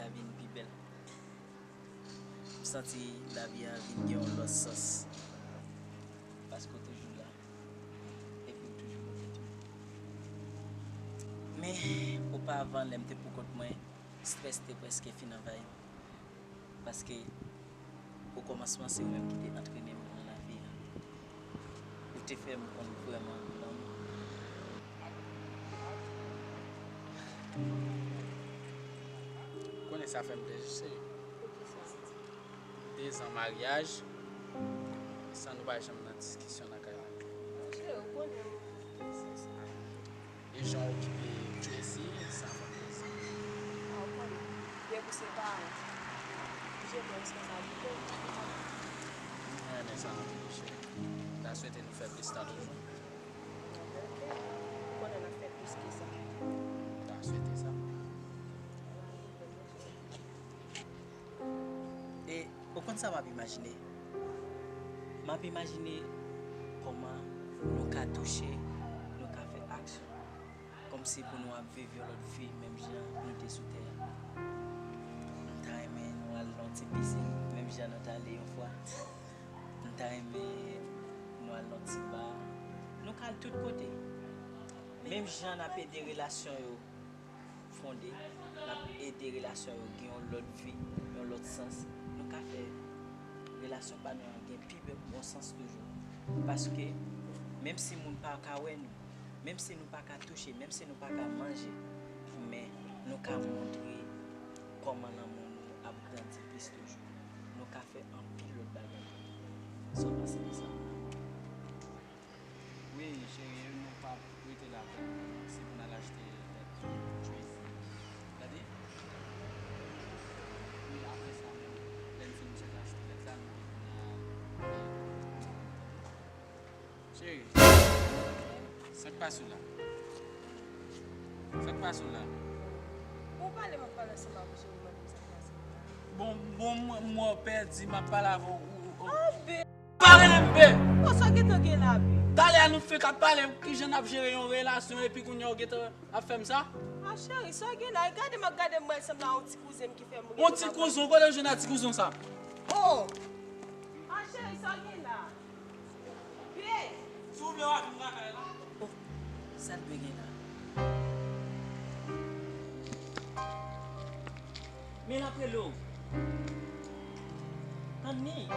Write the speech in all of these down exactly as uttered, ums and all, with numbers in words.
a vin pi bèl. M santi lavi a vin gen yon lòt sans. Paske w toujou la. Epi w toujou kote tou. Men, opavan, lè m te poukont mwen, strès te prèske fin anvayi m. Paske, okòmansman, se ou menm ki te antrene m nan lavi a. Ou te fè m konn vrèman lanmou. Ou konnen sa fè m plezi, cheri. Dezan maryaj, san nou pa janm nan diskisyon nan kay la. Monchè, ou konnen ou se sa. E jan w okipe Tracy, sa fè m plezi. A, ou konnen. Byen pou se paran. Oblije pran responsablite w. Mwen renmen sa anpil, cheri. M ta swete nou fè plis tan toujou. Ou konnen n ap fè plis ke sa. M ta swete sa. E ou konn sa m ap imajine? M ap imajine kòman nou ka touche, nou ka fè aksyon. Kòmsi pou nou ap viv yon lòt vi, menm jan nou te sou tè a. M ta renmen nou al nan yon ti pisin, menm jan nou t ale yon fwa. M ta renmen nou al nan yon ti ba. Nou ka al tout kote. Menm jan n ap ede relasyon yo fonde, n ap ede relasyon yo gen yon lòt vi, yon lòt sans. Nou ka fè relasyon pa nou an gen pi bè, bon sans toujou. Paske, menm si moun pa ka wè nou, menm si nou pa ka touche, menm si nou pa ka manje, men nou ka montre kòman lanmou nou ap grandi plis toujou. Nou ka fè anpil lòt bagay. Sa w panse de sa? Wi, cheri, nou p ap rete la pou nou, se pou n al achte lèt Tracy. Tande? Wi, apre sa menm, lè n fin chèche achte lèt la, nou gen pou n al, tande? Cheri, sa k pase w la? Sa k pase w la? Ou pale, m ap pale ansanm avè w, cheri, mande m sa k pase w la. Bon, bon, mwen, mwen pèdi, m ap pale avè w. Anben! Pa rele m be! Bon, sa w gentan gen la, be? Talè a nou fenk ap pale kijan n ap jere yon relasyon epi kounye a w gentan ap fè m sa? A, cheri, sa w gen la? Gade m ap gade m wè sanble a yon ti kouzen m ki fè m rele. Yon ti kouzen? Kote w jwenn a ti kouzen w sa? Oh! A, cheri, sa w gen la? Be! Si w vle w a vin lakay la. Oh, sa l dwe gen la? Men l ap rele w. Tann li.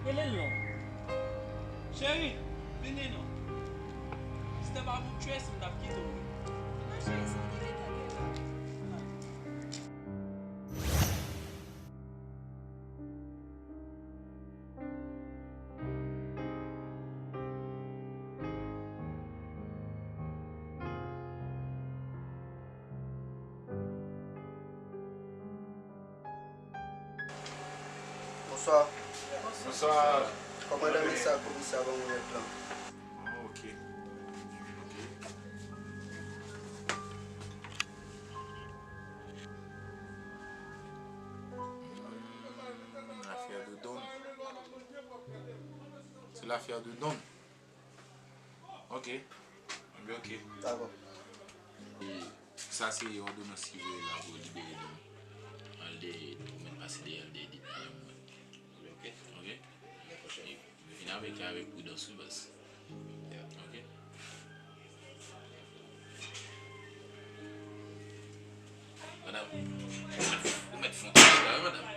Rele l non. Cheri, vini non. Si te pa pou Tracy, m t ap kite w wi. Mwen cheri, sa ki rete gen la? Bonswa. Bonswa. Kòmandan Mesa, komisè ban mwen lèt lan. Ah, ok. Ok. Hmm, afè de Don. Se lafè de Don. Ok. Ebyen, ok. Dakò. E sa se òdonans ki voye la pou libere Don. Al dèyè, ou mèt pase dèyè, al dèyè dit madanm mwen. Ok. Ok? E vin avèk li avèk pridans wi, baz. Ok? Madanm, ou mèt fè yon travay, madanm.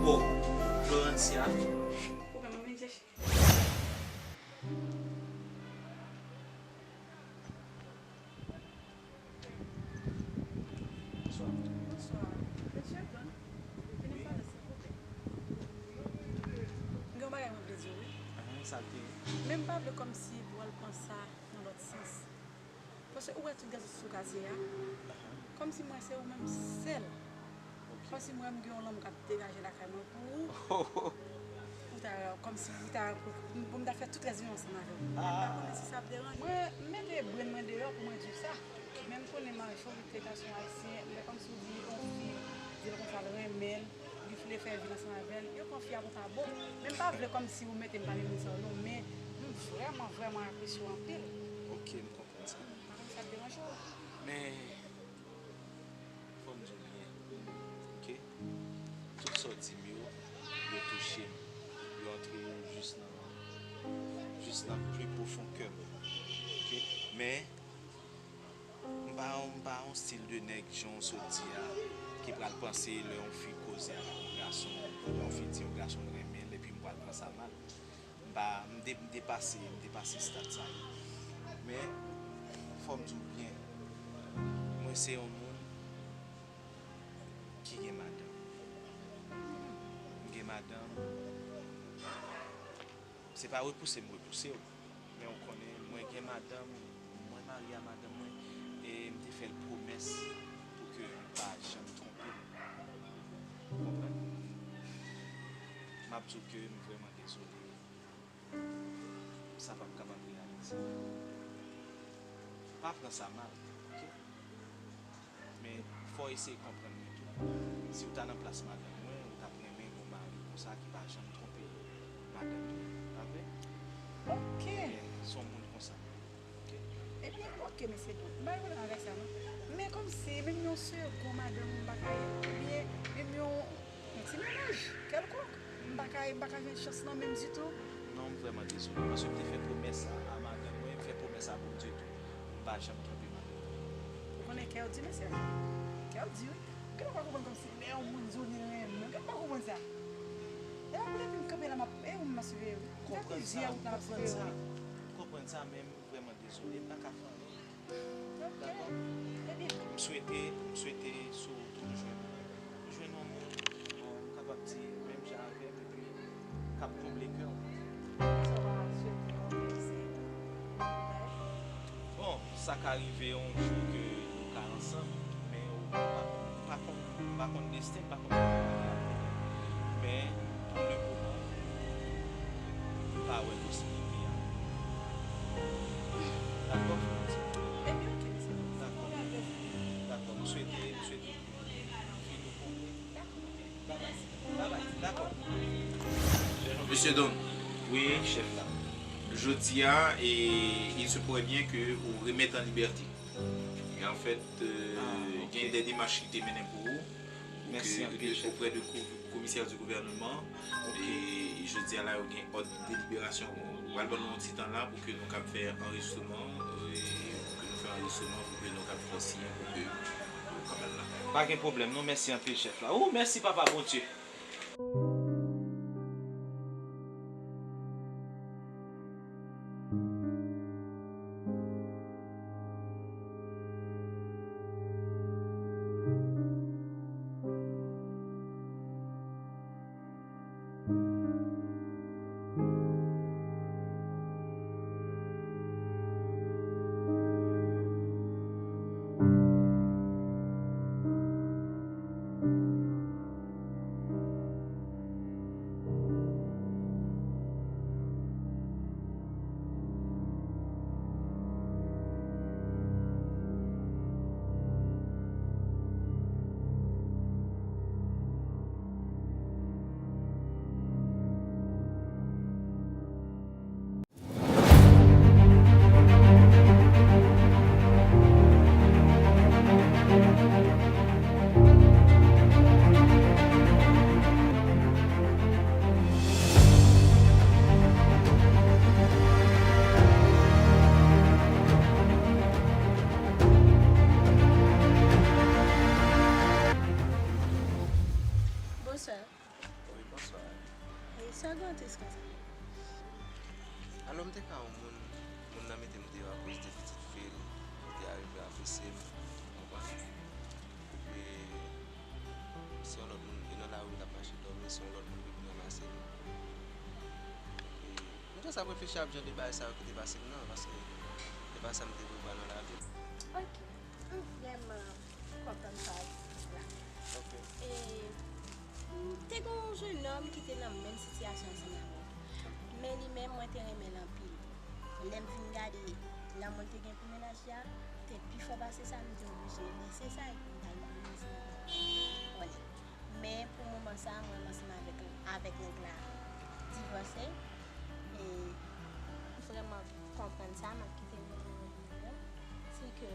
Oh, Bonswa. Bonswa. Mesye Don, vini pale, silvouplè. M gen yon bagay mwen vle di w, wi. Ahan, sa l te ye? Men m pa vle kòmsi pou w al pran sa nan lòt sans. Paske ou wè tout gason sou katye a, kòmsi m wè se ou menm sèl. Kòmsi m wè m gen yon lanmou k ap degaje lakay mwen pou ou. Ou ta, kòmsi ou ta, pou m ta fè tout rès vi m ansanm avè w. M pa konnen si sa ap deranje w. Mwen, m mete brenn mwen deyò pou mwen di w sa. Men m konnen majorite gason ayisyen, lè kòmsi w di yon fi, di l konsa l renmen l, li vle fè vi l ansanm avè l, yo pran fi a pou pa bon. Men m pa vle kòmsi ou mete m pami moun sa yo non, men m vrèman, vrèman apresye w anpil. Ok, m konprann sa. M pa konn sa k deranje w. Men, fò m di w byen, ok? Tout sa w di m yo, yo touche m. Yo antre jis nan, jis nan pli pwofon kè m. Ok? Men, m pa, m pa yon stil de nèg, jan w sot di a, ki pral panse lè yon fi koze ak yon gason, lè yon fi di yon gason l renmen l, epi m pral pran sa mal. M pa, m de-, m depase, m depase stad sa yo. Men, fò m di w byen, mwen se yon moun ki gen madanm. M gen madanm. Se pa repouse m repouse w. Men w konnen, mwen gen madanm, mwen marye a madanm mwen, e m te fè l pwomès pou ke m pa janm twonpe l. Ou konprann? M ap di w ke m vrèman dezole. Sa p ap kapab reyalize. Pa pran sa mal, ok? Men, fò w eseye konprann mwen tou. Si w ta nan plas madanm mwen, ou t ap renmen yon mari konsa ki pa janm twonpe madanm li, pa vre? Ok. Ebyen, se yon moun konsa. Ok? Ebyen, ok, mesye Don. M pa gen pwoblèm avèk sa, non. Men kòmsi, menm yon segon madanm, m pa ka, oubyen, menm yon, yon ti mennaj kèlkonk, m pa ka, m pa ka jwenn chans nan menm ditou. Non, m vrèman dezole, paske m te fè pwomès a, a madanm mwen, m fè pwomès a Bondye tou. M pa janm twonpe madanm mwen. Ou konnen kè w di, mesye. Kè w di, wi. Ou genlè pa konprann kòmsi lè yon moun di w li renmen w. Ou genlè pa konprann sa. E apre depi m kanpe la, m ap, e ou m ap siveye, wi. M fè plizyè wout la, m ap siveye w, wi. M konprann sa, men m vrèman dezole, m pa ka fè anyen. Ok. Dakò? Ebyen. M swete, m swete sou wout ou m jwenn, m jwenn yon moun, bon, m kapab di, menm jan avè m, epi k ap konble kè w. Sa w pa swete yon moun, se, bon, sa ka rive yon jou ke nou ka ansanm, men ou pa, ou pa konn, ou pa konn desten, ou pa konn kòman bagay ap vini. Men, pou le moman, m pa wè posiblite a. Dakò, frè m? Ebyen, ok, mesye. Dakò. Dakò, m swete, m swete pou nou fini konble. Dakò. Babay. Babay. Dakò. Mesye Don. Wi, chèf la. Jodi a, e, il se pourrait bien que ou remèt an libète. E anfèt, euh, gen de demach ki te mennen pou ou, ou ke, de, oprè de komisè di gouvènman. E jodi a la, yo gen òd de liberasyon. Ou pral ban nou yon ti tan la pou ke nou kab fè anrejistreman, e pou ke nou fè anrejistreman, pou ke nou kab fè siyen, pou ke nou kab al la. Pa gen pwoblèm, non. Mèsi anpil, chèf la. Ou, mèsi, Papa Bondye. M te ka yon moun, moun nan mete m deyò akoz de pitit fi l, li te arive apresye m, ou konprann? Epi, se yon lòt moun, e nan lari m t ap mache dòmi, se yon lòt moun ki vin ranmase m. Epi, m te ap reflechi ap jan de bagay sa yo ki te pase m nan, paske se pa sa m te prevwa nan lavi m. Ok, m vrèman kontan sa w di la. Ok. E, m te gen yon jennonm ki te nan menm sitiyasyon ansanm avè w. Men li menm, mwen te renmen l anpil. Lè m fin gade lanmou l te gen pou mennaj la, te pi fò pase sa, m te oblije lese sa epi m t al mari ansanm avè l. Konnen. Men pou moman sa, mwen ansanm avèk, avèk nèg la divòse. E m vrèman konprann sa, m ap kite moun nan reponn mwen. Se ke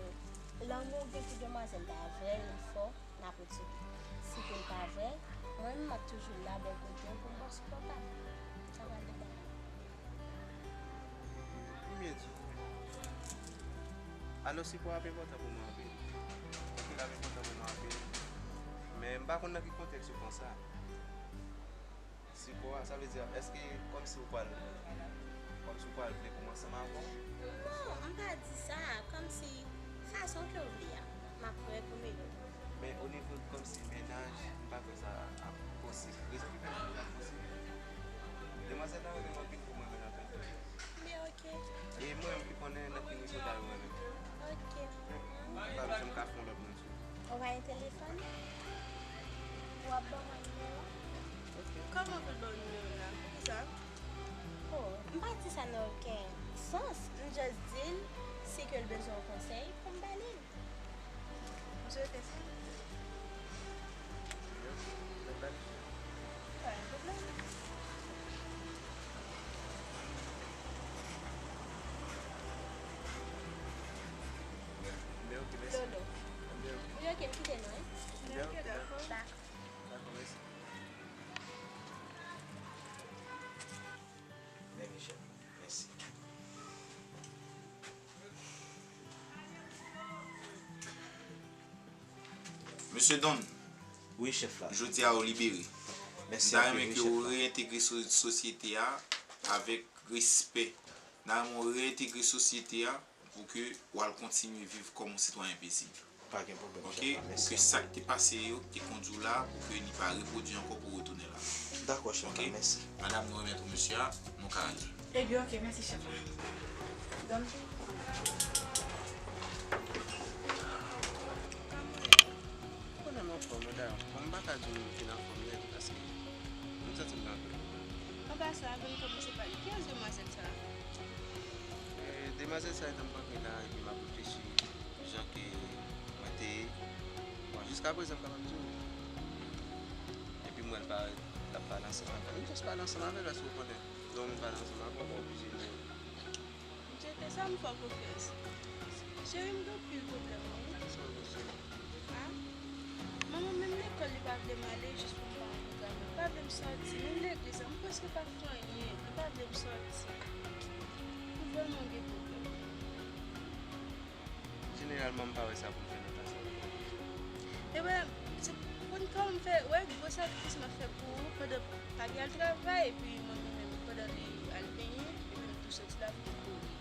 lanmou w gen pou demwazèl la vrè, li fò, n ap retire. Si ke l pa vrè, mwen menm m ap toujou la bò kote w pou m pa sipòtab. Sa pral depann. Ou byen di. Alò, sipò a ap enpòtan pou mwen anpil. Anpil ap enpòtan pou mwen anpil. Men m pa konn nan ki kontèks ou pran sa. Sipò a, sa vle di, èske kòmsi ou pral, kòmsi ou pral vle pou m ansanm avè w? Non, m pa di sa, kòmsi fason ke w vle a, m ap wè pou m ede w. Men o nivo kòmsi mennaj, m pa kwè sa ap posib. Rezon ki fè m di l ap posib, demwazèl la renmen m anpil pou mwen menm anpil. Men ok. E mwen menm ki konnen nan ki nivo bagay yo renmen m. Ok. M pa bezwen m ka fè yon lòt moun sou. Ou pa gen telefòn? W ap ban mwen nimewo a? Ok. Kòman pou l ban w nimewo l la? Poukisa? Oh, m pa di sa nan okenn sans. M just di l, si ke l bezwen yon konsèy, pou m ba li l. M swete sa. Yo, mwen ba li. Pa gen pwoblèm. Lolo. Wi, ok, m kite nou, wi. Dakò. Dakò, mèsi. Mèsi. Mesye Don, wi, chèf la. Jodi a ou libere. Mèsi anpil, wi, chèf la. M ta renmen ke ou reyentegre so-, sosyete a avèk respè. M ta renmen ou reyentegre sosyete a pou ke w al kontinye viv kòm yon sitwayen pezib. Pa gen pwoblèm, chèf la, mèsi anpil. Ok, pou ke sa k te pase yo te kondui w la, pou ke li pa repwodui ankò pou w retounen la. Dakò, chèf la, mèsi. Ok? Madanm, nou remèt ou mesye a, nou ka ale. Ebyen, ok, mèsi, chèf la. Donn. Kòman w ye? Ou konnen m anfòm, wi, dayè. Bon, m pa ka di w m fin anfòm nèt, paske m santi m gen anpil pwoblèm. Anba sa, avan n kòmanse pale, kiyès demwazèl sa a? E, demwazèl sa a, etan m kanpe la, epi m ap reflechi jan ke mwen te ye. Bon, jiskaprezan, m kapab di w. Epi m wè l pa, l ap pale ansanm avè m. M just pale ansanm avè l, paske w konnen, lè yon moun pale ansanm avè w, ou pa oblije di. Djete, sa m fè w konfyans. Cheri, m gen anpil pwoblèm, wi. Sa w gen, cheri? A? Manman, menm lekòl, li pa vle m ale jis pou m pa antre travay. Li pa vle m sòti. Menm legliz la, m prèske pa fè anyen. Li pa vle m sòti. M vrèman gen pwoblèm. Jeneralman, m pa wè sa pou m fè nan ka sa. Ebyen, se pou n kòman m fè, wè, gwo sakrifis m ap fè pou ou pandan pa gen al travay, epi manmi menm pandan li al benyen, epi m tou soti la pou m kouri.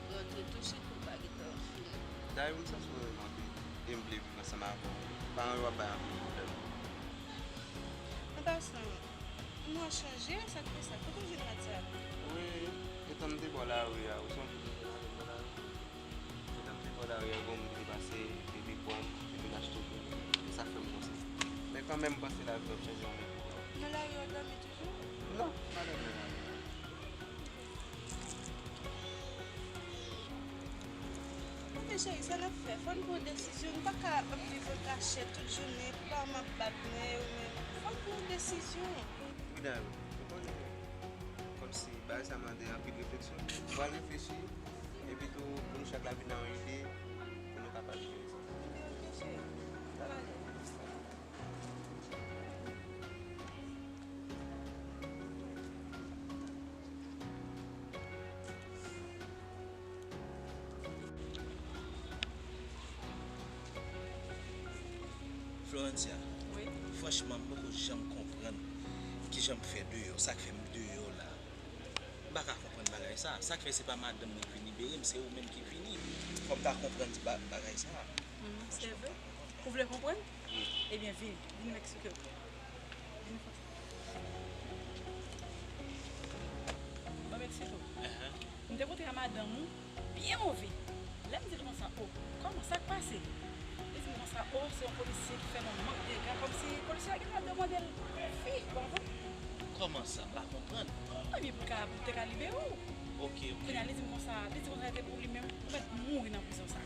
M rantre tousuit pou m pa gentan fini. Dayè, m santi mwen menm anpil, e m vle viv ansanm avè w. Paran yo ap bay anpil pwoblèm. An pasan, non, chanje, sa k fè sa? Kote w jwenn rad sa? Wi, etan m te bò lari a, ou sonje m te jwenn avè m bò lari? Etan m te bò lari a, gen yon moun ki te pase, epi li pran m, epi l achte pou mwen. E sa k fè m konsa. Men kanmenm, m panse lavi w ap chanje yon lè. Nan lari a w dòmi toujou? Non, m pa dòmi nan lari a. Anfen, cheri, sa n ap fè? Fò n pran desizyon. Nou pa ka ap viv an kachèt tout jounen, pa m ap bat mwen, ou menm. Fò n pran desizyon. Wi, Dayou, ou konnen, kòmsi bagay sa mande anpil refleksyon. M pral reflechi, epi tou, pou nou chak la vin nan yon ide, pou nou kapab jere sa. Reflechi. Sa va ale. Florencia, wi, franchman, m poko janm konprann kijan m fè deyò, sa k fè m deyò la. M pa ka konprann Bagay sa, sa k fè se pa madanm mwen ki libere m, se ou menm ki vini. Fò m ta konprann ti ba- bagay sa. Mhm, se vre? Ou vle konprann? Wi. Ebyen, vin, vin m eksplike w. Vin konsa. Ban m eksplike w. Ahan. M te kontre a madanm ou, byen move. Lè m di l konsa, "O, kòman, sa k pase?" Li di m konsa, "O, se yon polisye ki fè m yon mank dega," kòmsi polisye a gentan demande l fi, ou konprann? Kòman sa? M pa konprann. Ebyen, pou l ka, pou l te ka libere w. Ok, ok. Kounye a, li di m konsa, li di konsa, se te pou li menm, ou mèt mouri nan prizon sa.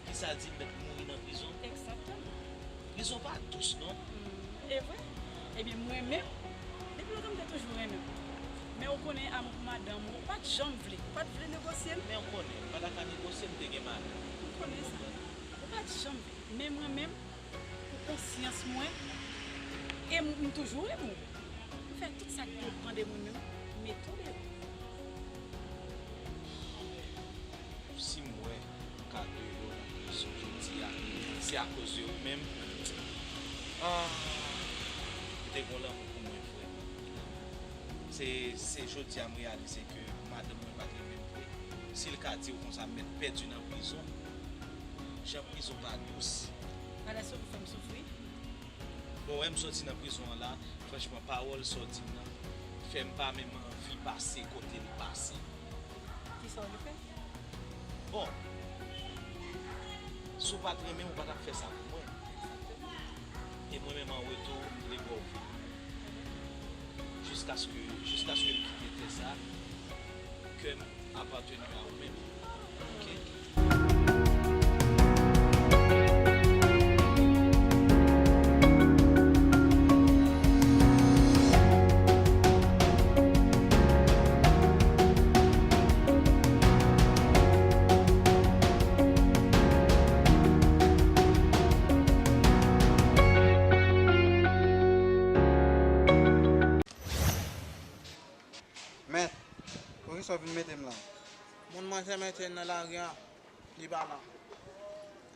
Kisa di l mèt mouri nan prizon? Egzakteman. Prizon pa dous, non. Hmm, e vre? Ebyen, mwen menm, depi lontan m te toujou renmen w. Men ou konnen amou pou madanm ou, ou pa t janm vle, ou pa t vle negosye l. Men ou konnen, m pa ta ka negosye, m te gen madanm. M konnen sa. Ou pa t janm vle. Men mwen menm, pou konsyans mwen, e m, m toujou renmen w. M fè tout sa k depann de mwen menm, m mete w deyò. Si m wè m ka deyò nan prizon jodi a, se akoz de ou menm. Ah, ou te gen lanmou pou mwen vrèman. Se, se jodi a m reyalize ke madanm mwen pa t renmen m vre. Si l ka di w konsa m mèt pèdi nan prizon, jan prizon pa dous. Alèz ou fè m soufri. Bon, wè m soti nan prizon an la, franchman, pawòl sa w di m nan fè m pa menm anvi pase kote l pase. Kisa w vle fè? Bon, si w pa t renmen m, ou pa t ap fè sa pou mwen. E mwen menm, an retou, m vle ba w vi m. Jiskaske, jiskaske m kite tè sa, kè m apateni a ou menm. Ok? Mèt, poukisa w vin mete m la? Moun mwen te mete nan lari a, li pa la.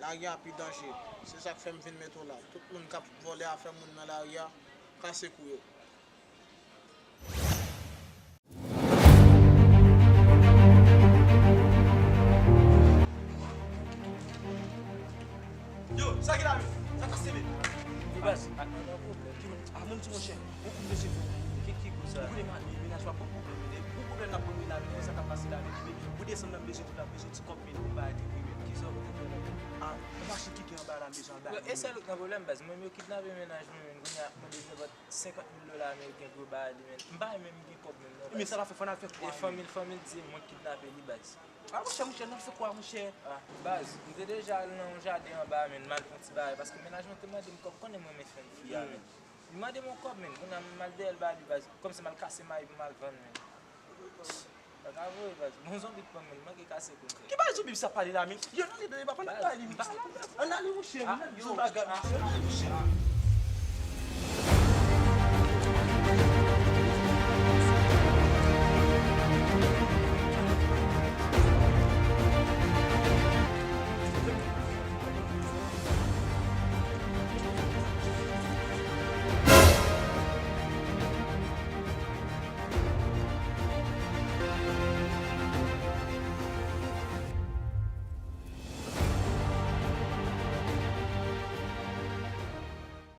Lari a pi danje. Se sa k fè m vin mete w la. Tout moun k ap vòlè afè moun nan lari a, kase kou yo. Yo, sa ki la menm? Sa kase menm? Wi, baz, a, a, a, pwoblèm. Ki moun? A, moun di, monchè, bon kout mesye tou. Ki, ki kout sa? Ou konnen ma-, mennaj pa bon pwoblèm, men gwo pwoblèm n ap pran menaj, men sa k ap pase la, men ki, pou desann nan, m bezwen tout, m bezwen ti kòb, men pou m bay de wi, men. Kisa w te fè la? A, yon machin ki gen anba la, m bezwen al bay. Yo, e sèl ou k nan pwoblèm, baz. Mwen, yo kidnape mennaj mwen, men kounye a, mande nenpòt senkant mil dola ameriken pou yo bay li, men. M pa menm gen kòb menm non, baz. Men sa l ap fè, fò n al fè kwa. E fanmi l, fanmi l di mwen k kidnape li, baz. A, monchè, monchè, n ap fè kwa, monchè? A, baz, m te deja al nan yon jaden anba, men, m al pran ti bagay, paske mennaj mwen te mande m kòb, konnen mwen renmen fanm fi a, men. Li mande m yon kòb, men, kounye a m al dèyè l ba li, baz, kòmsi m al kase mayi pou m al vann, men. Pa ka vre, baz, bon zonbi t pran m, men, li manke kase kou m, frè. Ki bagay zonbi sa pale la, men? Yo, nan li, nan li, pa pale, baz, ann ale, monchè, ann ale, di yon bagay, monchè, ann ale, monchè.